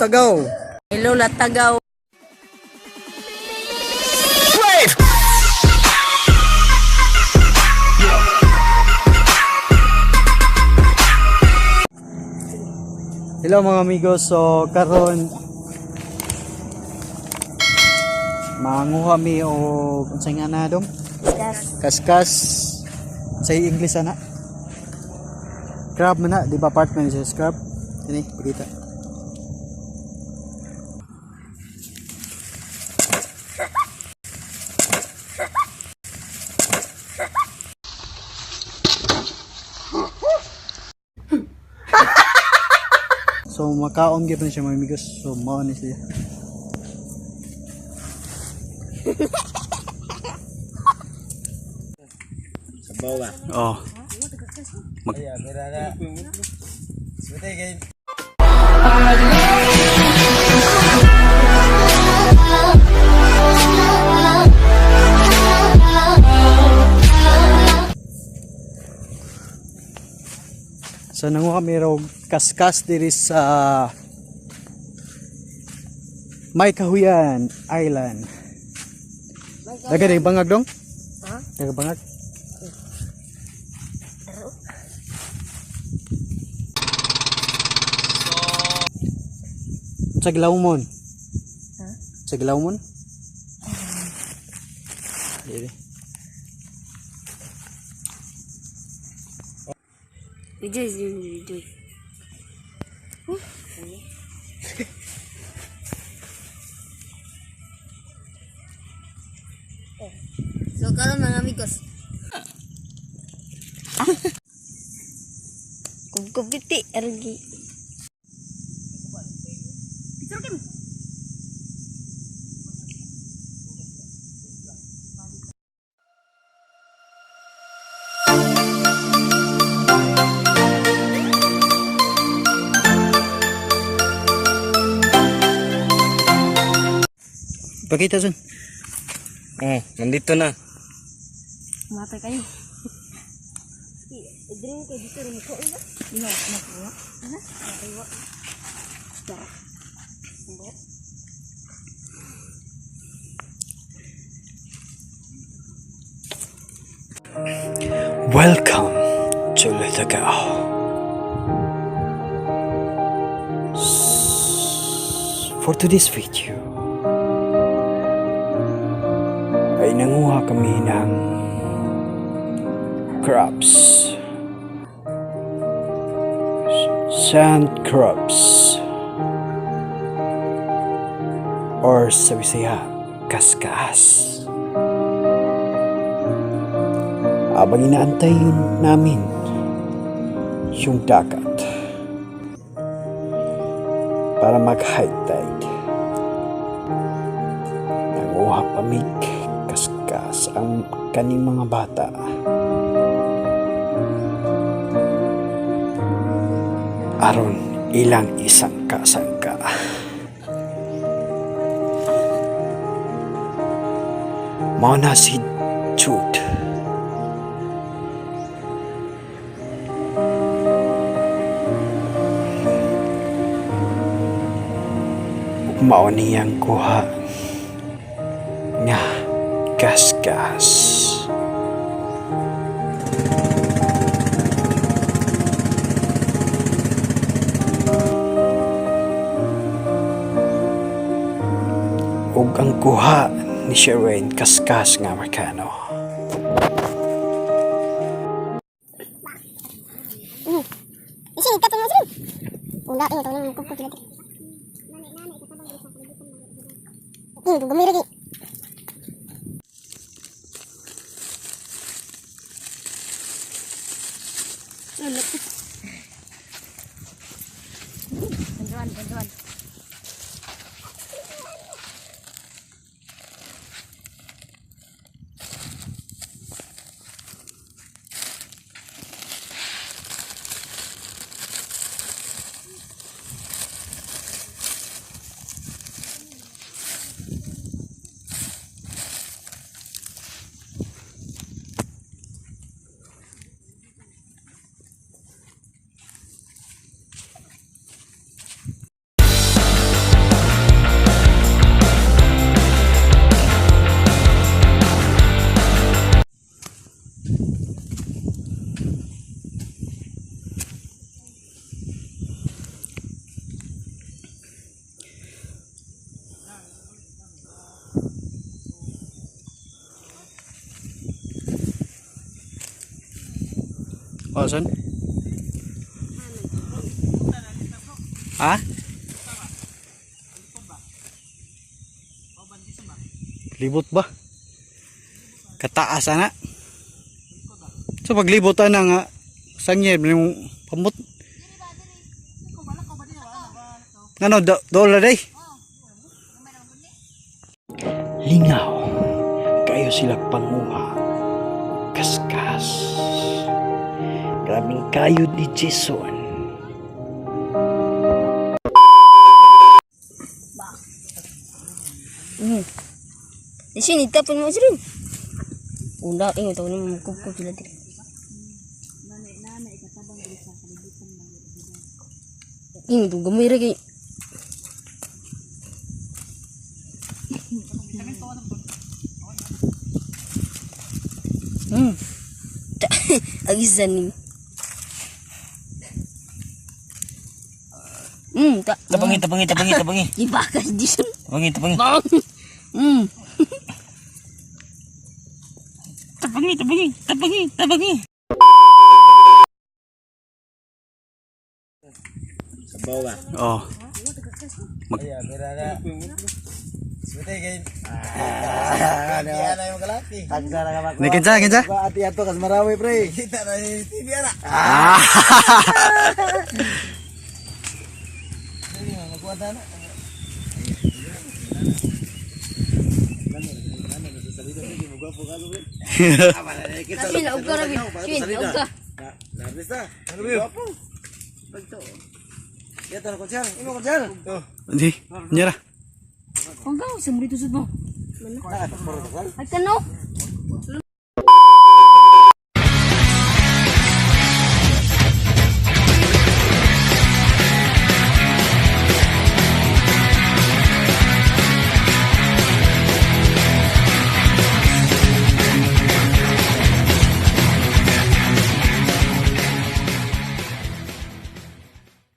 Latagaw. Hello, Latagaw. Hello mga amigos. So karon manguha mi og unsay nga na dong? Kaskas. Kaskas sa English ana. Crab man na, di ba part man siya crab? Ini pakita. So makaon gyud na siya mga amigos. So mao ni siya. Oh. Mag So nanguha kami raw kaskas diri sa May Kahuyan Island. Daga dai bangag dong? Ha? Daga bangag? Sa gilawmon. Ha? Sa gilawmon? Dili. Joy, joy, joy. So karon mga amigos. Kubkubiti ergi. Pakita son. Oh, nandito na. Matay kayo. Drink kay dito rin ko ina. Ina nakuha. Ana? Nakuha. Tara. Welcome to Litagao. For today's video, ay nanguha kami ng crabs. Sand crabs. Or sa Bisaya, kaskas. Habang inaantay yun namin yung dagat para mag high tide. Nanguha pamig kaskas ang kaning mga bata. Aron ilang isang kasangka. Mao na si Jude. Mao niyang kuha nga gasgas. Ug ang kuha ni Sherwin kaskas nga Amerikano. Isin ikaw mo sin. Ula eh tawon ko ko lagi. Eh gumira gi. Bantuan, bantuan. Oh, son. Ha? Libot ba? Kataas ana. So paglibot ana nga sangye yung pamot. Ngano do dola day? Lingaw kayo sila panguha, kaskas. Grabing kayod ni Jason. Isin itapon mo sirin. Una ingat ako naman magkupkup sila diri. Ingat ko gamay ra kay. Agisan ni. Ta. Tabangi, tabangi, tabangi, tabangi. Ibakas di sun. Tabangi, tabangi. Bang. Tabangi, tabangi, tabangi, tabangi. Oh. Ni kinsa kinsa? Ati ato kas Marawi, pre. Kita na si TV ana. Ah. Sin og ka rabi. Sin og ka. Narbista. Gwapo. Pagto. Yato na konsyal. Imo konsyal. Hindi, nyara. Pagaw sa murito sud mo. Ay kano.